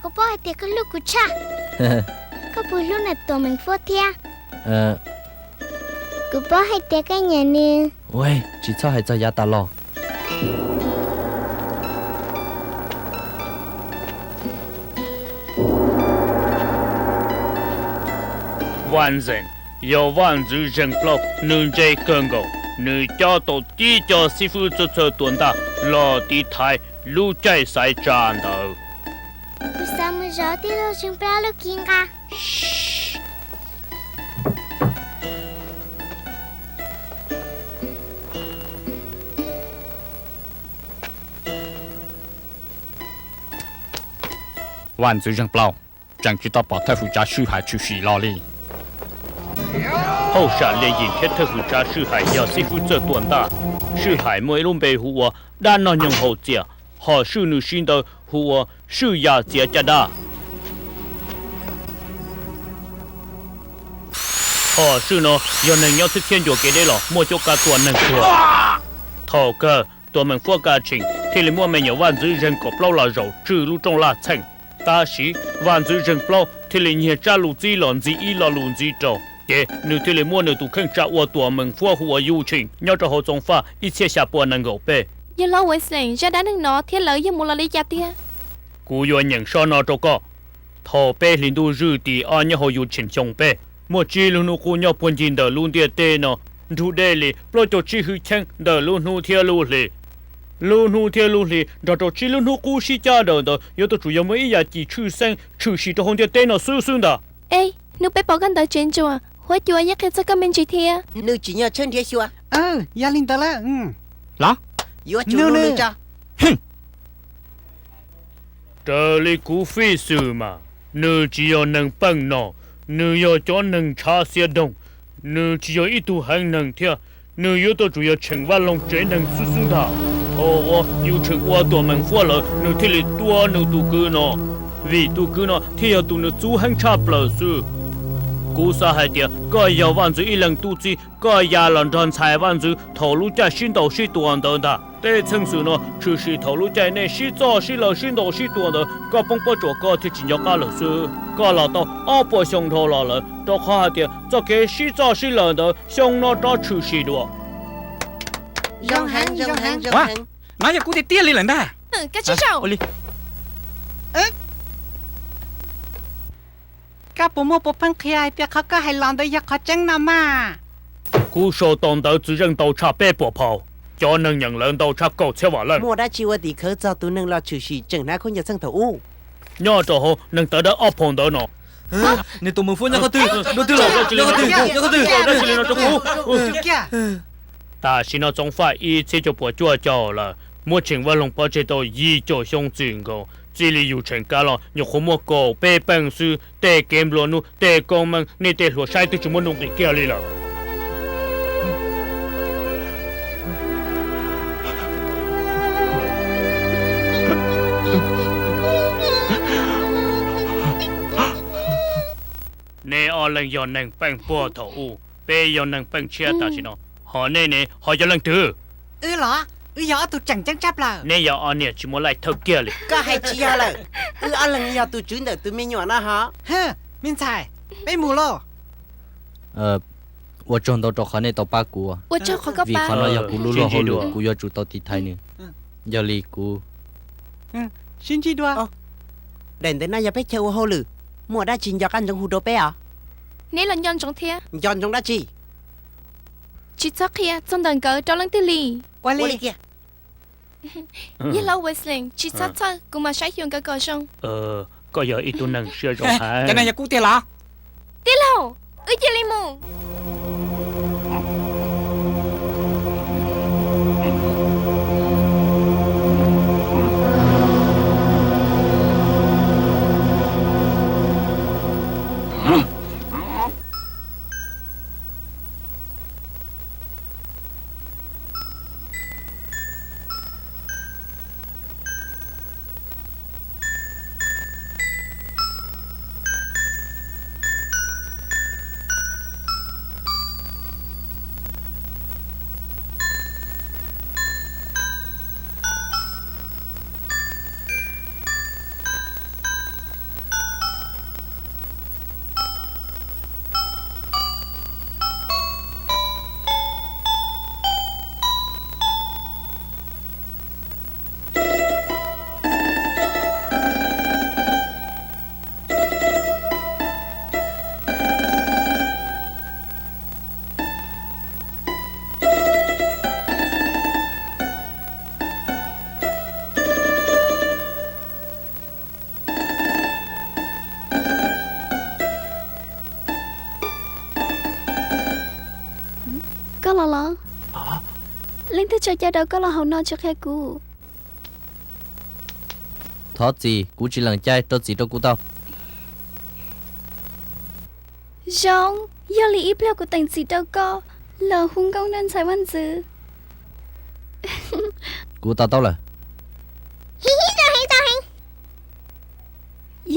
Kuv paub hais tias koj hlub kuv tshaj. Koj puas hlub niam Tuam Meem Fuab thiab? Kuv paub hais tias koj nyiam nws. Ua, tsis txhob hais txog yav tas los. Vaj Ntxeem yog vaj ntxwv zeeg plaub, nws ntse kawg nkaus, nws cob tau tib co xib fwb txawj txawj tua ntaj los tiv thaiv lub caij xaiv tsa ntawd. Kuv xav mus zov tij laug zeeg plaub lub kiv nqa. Vaj ntxwv zeeg plaub, tseem tsis tau pom thawj hwm tsav Swj Hais tshwm sim los li. Hauj sam Liaj Yim thiab thawj hwm tsav Swj Hais yog xib fwb txawj tua ntaj. Swj Hais muaj ib lub npe hu ua Dab Noj Nyoog Haus Txias, hos Swj nws siv ntawv hu ua Swj Yam Txiav Caj Dab. Hos Swj no yog neeg nyob txhiab txhiab ncua kev deb los muaj cuab kab tua neeg tuag. Thaum kawg Tuam Meem Fuab Ka Tsheem thiaj li muaj me nyuam vaj ntxwv zeeg kaum plaub los zaum tswj lub rooj laj txheej. Tab sis vaj ntxwv zeeg plaub thiaj li nyiag tsab lus txib los ntxiv ib lo lus ntxiv rau, ces nws thiaj li muab nws tus kheej tsa ua Tuam Meem Fuab hu ua Yuj Tsheem nyob rau hauv Txoov Faj ib txhiab xya pua nees nkaum peb. Yawg laus Weis Lees, zaj dab neeg no thiab lawv yog mus los li cas tiag? Kuv yuav nyeem sob no rau koj. Thaum peb hlis ntuj zwj tim ob nyob hauv Yuj Tsheem xyoo peb, muaj tsib lub hnub qub nyob puag ncig ntawm lub ntiaj teb no, nrug deb li plaub caug tsib hwj chim ntawm lub hnub thiab lub hli. Lub hnub thiab lub hli nrog rau tsib lub hnub qub sib cab daws ntawd yuav tuaj tsum yog muaj ib yam cim tshwj xeeb tshwm sim rau hauv ntiaj teb no xwb xwb ntag. Es hnub peb pom koj ntawd tsev ntsuas, huab cua yeej qhia txog koj me ntsis thiab. Nws tsim nyog tshawb nrhiav xyuas. Yog li ntawd lawm. Los, yuav tsum nug nws tso. Raws li kuv fij xwm mas, nws tsis yog neeg peej no, nws yog cov neeg ntshav xiav doog, nws tsis yog ib tug heev neeg thiab, nws yuav tuaj tsum yog Tsheem Vaj Loog tsev neeg xwb xwb ntag. Thaum uas Yuj Tsheem ua Tuam Meem Fuab lawm nws thiaj li tua nws tus kwv no, vim tus kwv no thiaj yog tus nws txuv heev tshaj plaws xwb. Kuv xav hais tias koj yog vaj ntxwv ib leeg tub txib, koj ya los nrog ntxhais vaj ntxwv thaum lub caij sib ntaus sib tua ntawd ntag. Tej txheej xwm no tshwm sim thaum lub caij nej sib txoj sib laws sib ntaus sib tua ntawd, koj poob pob tsuas koj thiaj tsis nco qab lawm xwb. Koj los tau ob puas xyoo dhau los lawm, rau qhov hais tias txoj kev sib txoj sib laws ntawd xyoo no rov tshwm sim dua. No yog kuv tiag tiag li lawm ntag. Koj puas muaj puas pheej qhia hais tias qhov koj hais los ntawd yog qhov tseeb no mas? Kuv sau tau ntawv txwv zeej ntau tshaj peb puas phau, cov neeg nyeem lawv ntau tshaj kaum txhiab vam leej. Muaj dab tsi ua tim khawv txog tus neeg los tshwm sim tseem hnav khaub ncaws txheej thaum ub? Nyob rau hauv neeg tawv dawb ob phau ntawv no. Nws tus mus fuab nyob qhov twg? Nyob qhov twg? Nyob qhov twg? Nyob qhov twg? Tam sim no Txoov Faj ib txhiab cuaj puas cuaj caum lawm, muab Tsheem Vaj Loog pov tseg tau yim caum xyoo txwm nkaus, txij li yus Tsheem kav los nyuam qhuav muaj kaum peb peej xwb. Tej kev nplua nuj, tej koob meej, nej tej hluas saib twb tsis muaj nuj nqis kiag li lawm. Nej ob leeg yog neeg peej puag thaum ub, peb yog neeg peej tshiab tam sim no, ho nej ne ho yog leej twg? Wb los, wb yog ob tug tseem ceeb tshaj plaws. Neb yog ob niam tsis muaj laij thawj kiag li. Koj hais tsis yog lawm, wb ob leeg yog tus tswv ntawm tus me nyuam no ho. Me ntxhais, peb mus lauj. Ua tsaug ntau rau qhov nej tau pab kuv, vim qhov no yog kuv lub luag hauj lwm, kuv yuav tsum tau tiv thaiv nws. Yog li kuv sib ntsib dua. Daim ntawv no yog peb chaw ua hauj lwm, muaj dab tsi nco qab ntsoov hu rau peb os. Neb los nco ntsoov thiab. Nco ntsoov dab tsi? Tsis txhob qhia txog ntawm nkawd rau leej twg li. Ua li tiag. Yawg laus Wesley, tsis txhob txhawj, kuv mam saib xyuas nkawd kom zoo. Koj yog ib tug neeg siab zoo heev. Cov neeg yog kuv tiag los? Tij laug, wb cia li mus. Twb tso cai rau koj los hauv no tsis qhia kuv. Thov txim, kuv tsis lees cai, rau txim rau kuv tau. Zoo, yog li ib pliag kuv teem txim rau koj los hu nkauj noj ntxhais vaj ntxwv. Kuv to taub lawm.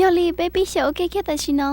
Yog li peb pib xyaum ua ke kiag tam sim no.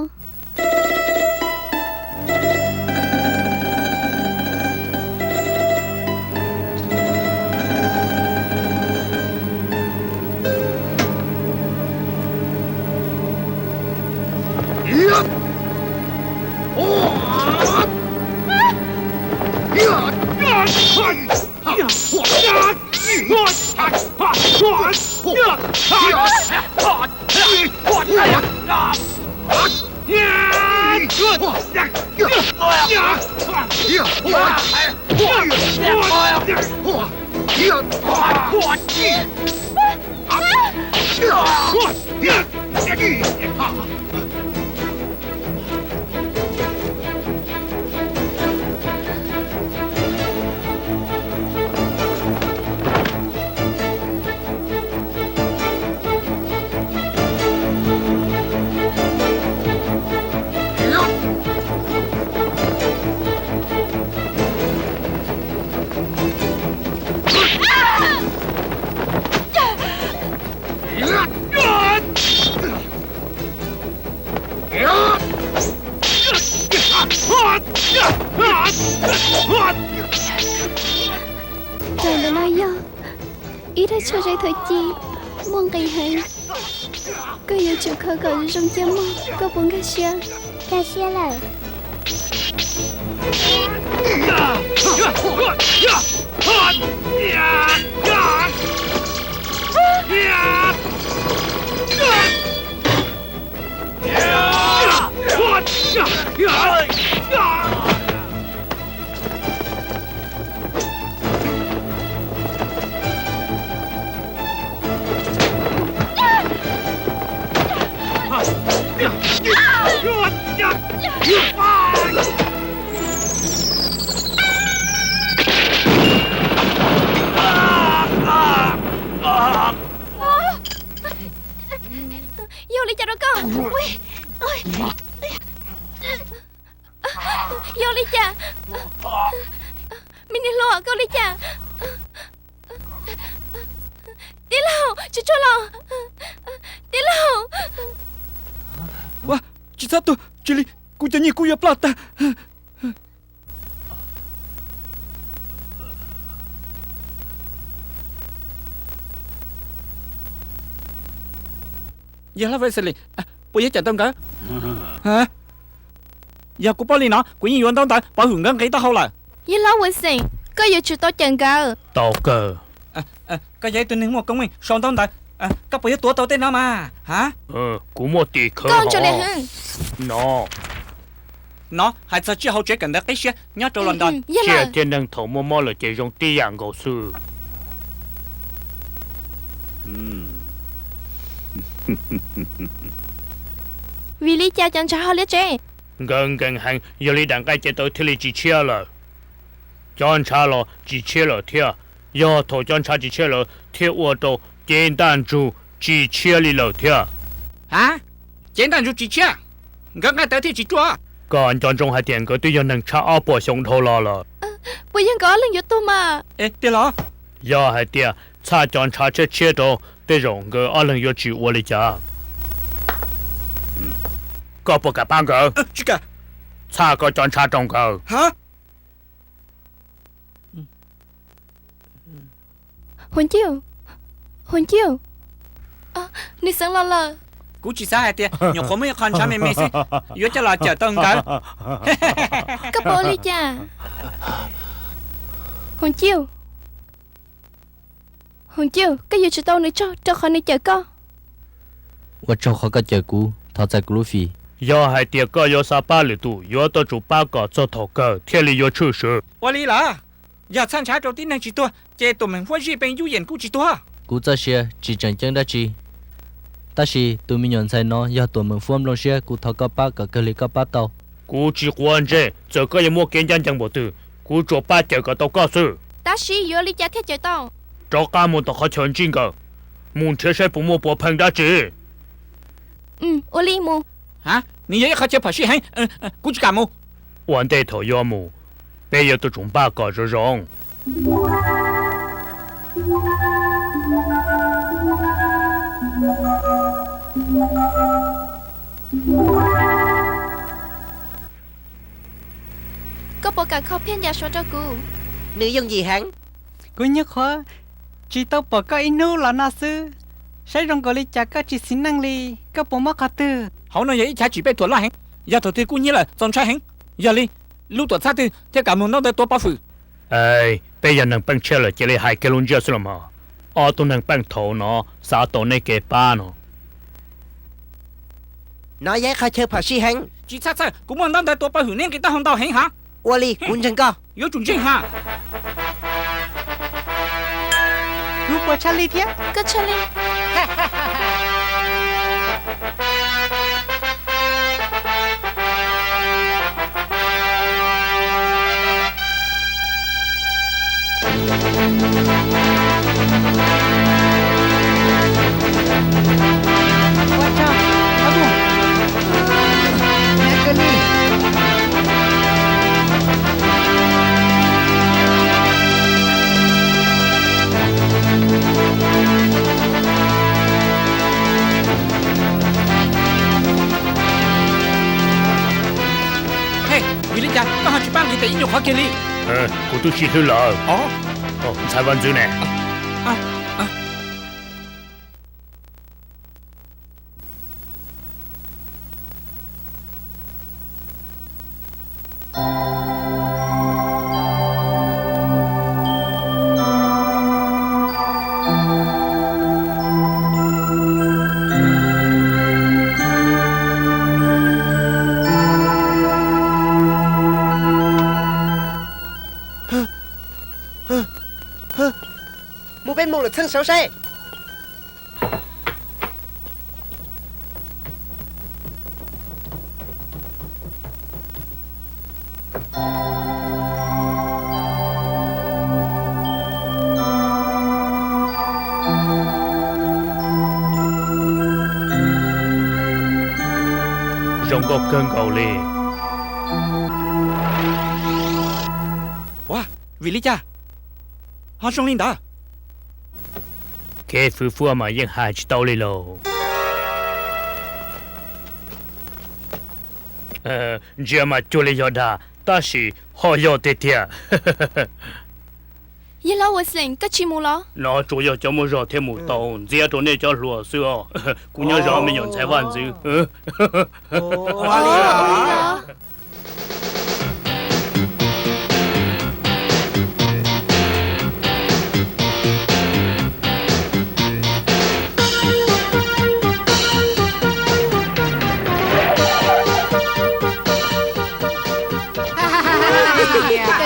Ntawm no yog ib daim tshuaj zeb thwv ci muaj nqis heev. Koj yuav tsum khaws kom zoo zoo cia mog, koj puas nkag siab? Nkag siab lawm. Yog li cas rau koj? Yog li cas? Me niam hluas, koj li cas? Tij laug, tsis tshua los. Tij laug. Tsis txhob tuag, tsis li kuv cov nyiaj kub yuav ploj tag. Yawg hlob Wesley, puas yuav cawm tau nkawd? Yog kuv paub li no, kuv yeej yuav ntaub ntawv pov hwm nkawd nqi taub hau lawm. Yawg hlob Wesley, koj yuav tsum tau cawm nkawd. Tau kawg. Koj yog ib tug neeg muaj koob meej, sau ntaub ntawv, koj puas yuav tuav tau tej no mas? Ha? Kuv muaj tim khawv hov no. No hais txog tsiaj hauv tsev kawm ntawv qib siab nyob rau London. Tsiaj thiab neeg thaum muaj mob lawm ces zoo tib yam nkaus xwb. Vim li cas cov ntshav ho liab tsev? Nkawd nkees heev, yog li daim nqaij cev taws thiaj li tsis tshiab lawm. Cov ntshav los tsis tshiab lawm thiab. Yog thaum cov ntshav tsis tshiab lawm thiaj ua rau cev ntaj ntsug tsis tshiab li lawm thiab. Ha? Cev ntaj ntsug tsis tshiab, nkawd nqaij tawv thiaj tsis ruaj. Koj nco ntsoov hais tias nkawd twb yog neeg tshaj ob puas xyoo dhau los lawm. Puas yog nkawd ob leeg yuav tuag mas? Tiag los? Yog hais tias txhaj cov ntshav tshiab tshiab rau, tej zaum nkawd ob leeg yuav tsis ua li cas. Koj puas kam pab nkawd? Txhaj koj cov ntshav rau nkawd. Hu Nciuj, Hu Nciuj, nws xeev los lawm. Kuv tsis xav hais tias nyuam qhuav muaj ib qho ntshav me me xwb yuav coj los cawm tau nkawd. Koj puas ua li cas? Hu Nciuj, Hu Nciuj, koj yuav tsum tau nws tsaug rau qhov nws cawm koj. Ua tsaug qhov koj cawm kuv, thov txais kuv lub fim. Yog hais tias koj yuav xav pab lwm tus, yuav tau tsum pab kom txog thaum kawg thiaj li yuav tshwj xwm. Ua li los? Yog txhaj ntshav rau tib neeg tsis tuag, ces tuam meem huab zij pee yub yeem kuj tsis tuag. Kuv txoj sia tsis tseem ceeb dab tsi, tab sis tus me nyuam ntxhais no yog tuam meem huab nplooj siab, kuv thov koj pab kom kawg li koj pab tau. Kuv tsis quav ntsej, txawm koj yuav muaj kev ncaj ncees npaum twg, kuv tsuas pab cawm kom tau koj xwb. Tab sis yuav li cas thiaj cawm tau? Rov qab mus tom qhov chaw ntsij nkawm, mus nrhiav saib puas muaj puav pheej dab tsi. Ua li mus. Ha, nws yog ib qhov chaw phom sij heev, kuv tsis kam mus. Ua ntej thaum yuav mus, peb yuav tsum npaj kom zoo zoo. Koj puas kam kho phiaj ncas suav rau kuv? Nws yooj yim heev. Kuv nyuag qhuav tsis tau pom koj ib hnub los no xwb, saib zoo nkaus li cas koj tsis xis neej li. Koj puas muab qhov twg? Hauv no yog ib chav tsim pej thuam loj heev, yog thaum twg kub hnyiab lawm txaus ntshai heev. Yog li, lub tuam txhab twg thiaj kam mus ntaub ntawv tuav pov hwm? Peb yog neeg peej tshiab lawm cia li hais kiag lub ntsiab xwb los mas. Ob tug neeg peej thaum no xav tau nej kev pab no. No yog ib qhov chaw phom sij heev. Tsis txhawj txhawj, kuv muaj ntaub ntawv tuav pov hwm neb nqis taub hau ntau heev hov. Ua li kuv ntseeg koj. Yuav tsum ntseeg hov. Kuv puas tshaj lij thiab? Koj tshaj lij. Hej, vim li cas koj ho tsis pab nqis tes ib nyuag qhov kiag li? Kuv twb sib hlwb lawm. Ntxhais vaj ntxwv ne? Mus, peb mus lawm txheej saud saib. Zoo nkauj kawg nkaus li. Ua, vim li cas ho zoo li ntawd? Kev fwv fwaj mas yeej hais tsis tau li lauj. Ntsia mas cuag li yog dag, tab sis ho yog tiag tiag. Yawg hlob Wesley, koj tsis mus los? No tsuas yog cov muaj zog thiaj mus tau, ntxias rau nej cov hluas xwb os. Kuv nyob zoo me nyuam ntxhais vaj ntxwv. Cov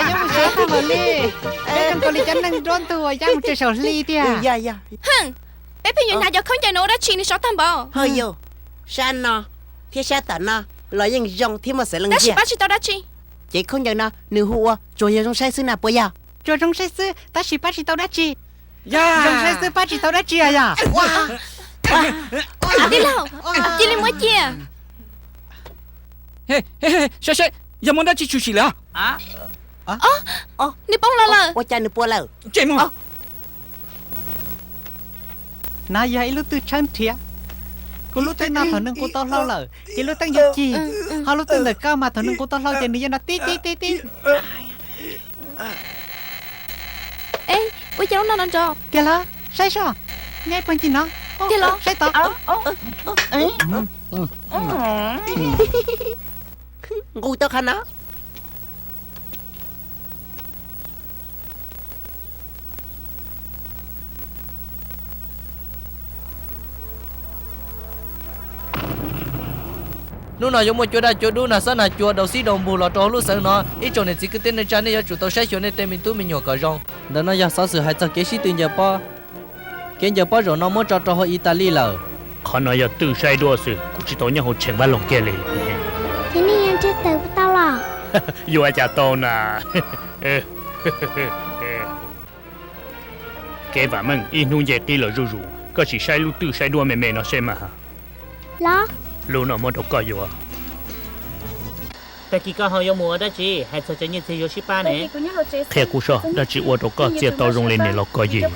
nyob mus sov tag npaum li, zoo nkaus li cov neeg nruab ntug uas yaj mus rau saum hli tiag. Peb pheej yuav hnav cov khaub ncaws no ua dab tsi nws sov tag npaum? Ho yog, sab no thiab sab tom no los yeej zoo thiab muaj xeem leej tab sis pab tsis tau dab tsi. Ces khaub ncaws no nws hu ua tsuas yog zoo saib xwb na puas yog? Tsuas zoo saib xwb tab sis pab tsis tau dab tsi. Zoo saib xwb pab tsis tau dab tsi os yog? Tij laug, cia li muab cia. Saib seb, yog muaj dab tsi tshwm sim lawm. Nws poob los lawm. Ua cas nws puas lawm? Ces mus. No yog ib lub twj tshawb nrhiav. Kuv lub twj no thaum nws nqus tau hlau lawm ces lub teeb yuav cig, ho lub twj ntawm koj mas thaum nws nqus tau hlau ces nws yuav nrov tib tib tib tib. Ua cas lub no nrov nrov? Tiag los? Saib soj, nyob ib puag ncig no. Tiag los? Saib tod. Nqus tau qhov no. Hnub no yuav muaj cua daj cua dub nag xob nag cua daus xib daus npug los rau hauv lub xeev no. Ib tsoom niam txiv kwv tij neej tsa, nej yuav tsum tau saib xyuas nej tej me tub me nyuam kom zoo. Ntawm no yog xov xwm hais txog kev sib tw ncaws pob. Kev ncaws pob zaum no muab tso rau hauv Italy lawm. Qhov no yog twj saib duab xwb, kuv tsis tau nyob hauv tsheem vaj loog kiag li. Ces nej yuav nrhiav tawm tau los? Yuav ua cas tau na. Kev vam meej ib hnub nce qib los zuj zus, koj sim saib lub twj saib duab me me no seb mas. Los, lub no muab rau koj yuav. Tag kis koj ho yuav mus ua dab tsi? Hais txog cov nyiaj txiag yuav sib pab ne. Qhia kuv soj, dab tsi ua rau koj txiaj tau zoo li niam laus Koj Yig? Yog,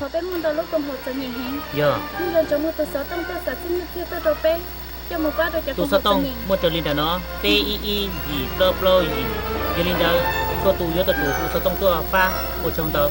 tus xov tooj muaj raws li ntawm no, peb ib ib yim plaub plaub yim. Yog li ntawd, txhua tus yuav tau tus tus xov tooj tuaj pab. Ua tsaug ntau.